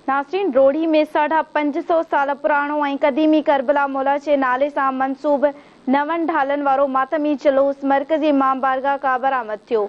ناظرين روهڙي ۾ 550 سال پراڻو ۽ قديمي ڪربلا مولا جي نالي سان منسوب نون ڍالن وارو ماتمي جلوس مرڪزي امام بارگاهه کان برآمد ٿيو.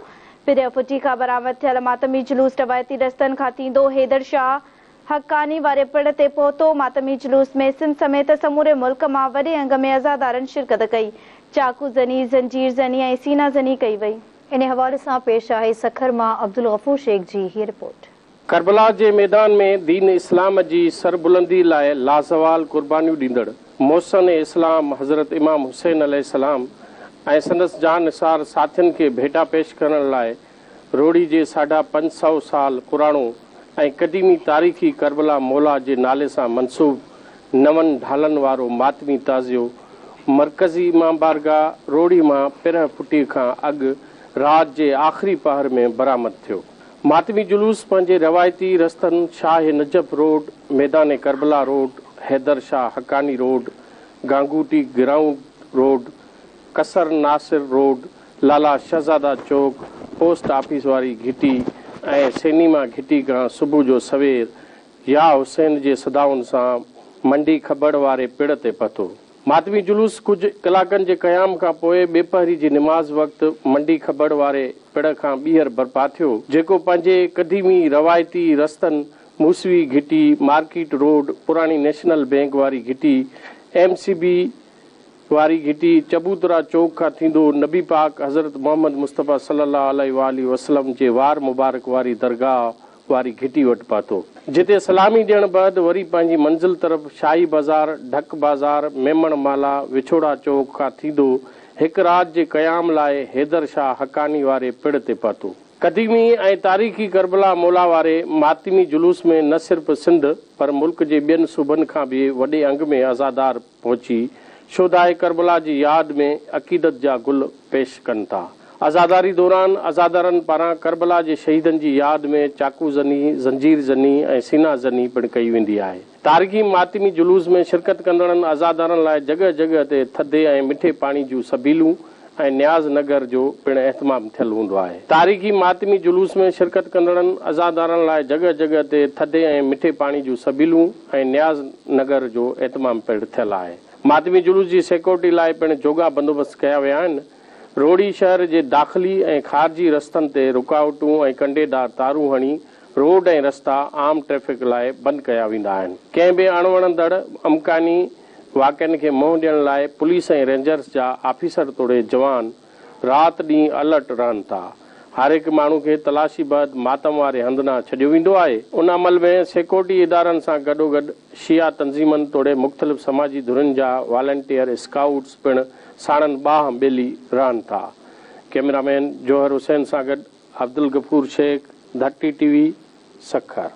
پرهه ڦٽي کان برآمد ٿيل ماتمي جلوس روايتي رستن کان ٿيندو حيدر شاهه حقاني واري پڙ تي پهتو. ماتمي جلوس ۾ سنڌ سميت سموري ملڪ مان وڏي انگ ۾ عزادارن شرڪت ڪئي. چاقو زني، زنجير زني ۽ سينا زني ڪئي وئي. ان حوالي سان پيش آهي سکر مان عبدالغفور شيخ جي هيء رپورٽ. ڪربلا جي ميدان ۾ دين اسلام جي سربلندي لاء لازوال قربانيون ڏيندڙ محسن اسلام حضرت امام حسين عليه السلام ۽ سندس جان نثار ساٿين کي ڀيٽا پيش ڪرڻ لاء روهڙي جي 550 سال پراڻو ۽ قديمي تاريخي ڪربلا مولا جي نالي سان منسوب نون ڍالن وارو ماتمي تعزيو مرڪزي امام بارگاهه روهڙي مان پرهه ڦٽي کان اڳ رات جي آخري پهر ۾ برآمد ٿيو. ماتمي جلوس پنهنجي روايتي رستن شاهه نجف روڊ، ميدان Karbala road, Haider Shah Haqqani road, Gangoti ground road, Qasr Nasir road, Lala Shahzada Chowk, post office واري گهٽي ۽ سينيما گهٽي کان صبح جو سوير يا حسين جي صدائن سان منڊي کبڙ واري پڙ تي پهتو. ماتمي جلوس ڪجهه ڪلاڪن جي قيام کان پوء ٻيپهري جي نماز وقت منڊي کبڙ واري پڙ کان ٻيهر برپا ٿيو، جيڪو پنهنجي قديمي روايتي رستن موسوي گهٽي، مارڪيٽ روڊ، پراڻي نيشنل بينڪ واري گهٽي، ايم سي بي واري گهٽي، چبوترا چوڪ کان ٿيندو نبي پاڪ حضرت محمد مصطفيٰ صلي الله عليه واٰله وسلم جي وار مبارڪ واري درگاهه واري گهٽي وٽ پهتو، جتي سلامي ڏيڻ بعد وري پنهنجي منزل طرف شاهي بازار، ڍڪ بازار، ميمڻ محلا، وڇوڙا چوڪ کان ٿيندو هڪ رات جي قيام لاء حيدر شاهه حقاني واري پڙ تي پهتو. قديمي ۽ تاريخي ڪربلا مولا واري ماتمي جلوس ۾ نه صرف سنڌ پر ملڪ جي ٻين صوبن کان به وڏي انگ ۾ عزادار پهچي شهداء ڪربلا جي ياد ۾ عقيدت جا گل پيش ڪن ٿا. عزاداري دوران عزادارن پاران ڪربلا جي شهيدن جي ياد ۾ چاقو زني، زنجير زني ۽ سينا زني پڻ ڪئي ويندي آهي. تاريخي ماتمي جلوس ۾ شرڪت ڪندڙن عزادارن لاء جڳهه جڳهه تي ٿڌي ۽ مٺي پاڻي جون سبيلون ۽ نياز نگر جو پڻ اهتمام ٿيل هوندو آهي. تاريخي ماتمي جلوس ۾ شرڪت ڪندڙن عزادارن لاء جڳهه جڳهه تي ٿڌي ۽ مٺي پاڻي جون سبيلون ۽ نياز نگر جو اهتمام پڻ ٿيل آهي. ماتمي جلوس جي سيڪيورٽي لاء پڻ جوڳا بندوبست ڪيا ويا آهن. روهڙي شهر جي داخلي ۽ خارجي رستن تي رڪاوٽون ۽ ڪنڊيدار تارون هڻي روڊ ۽ رستا عام ٽريفڪ لاء بند ڪيا ويندا آهن. ڪنهن به اڻوڻندڙ امڪاني واقعن کي منهن ڏيڻ لاء پوليس ۽ رينجرز جا آفيسر توڙي جوان رات ڏينهن الرٽ رهن ٿا. هر هڪ ماڻهو کي تلاشي بعد ماتم واري هنڌ ڏانهن ڇڏيو ويندو آهي. ان عمل ۾ سيڪيورٽي ادارن سان گڏوگڏ شيعا تنظيمن توڙي مختلف سماجي ڌرين جا والنٽيئر اسڪائوٽس پڻ ساڻن ٻانهن ٻيلي رهن ٿا. ڪئميرامين جوهر حسين سان گڏ عبدالغفور شيخ، ڌرتي ٽي وي، سکر.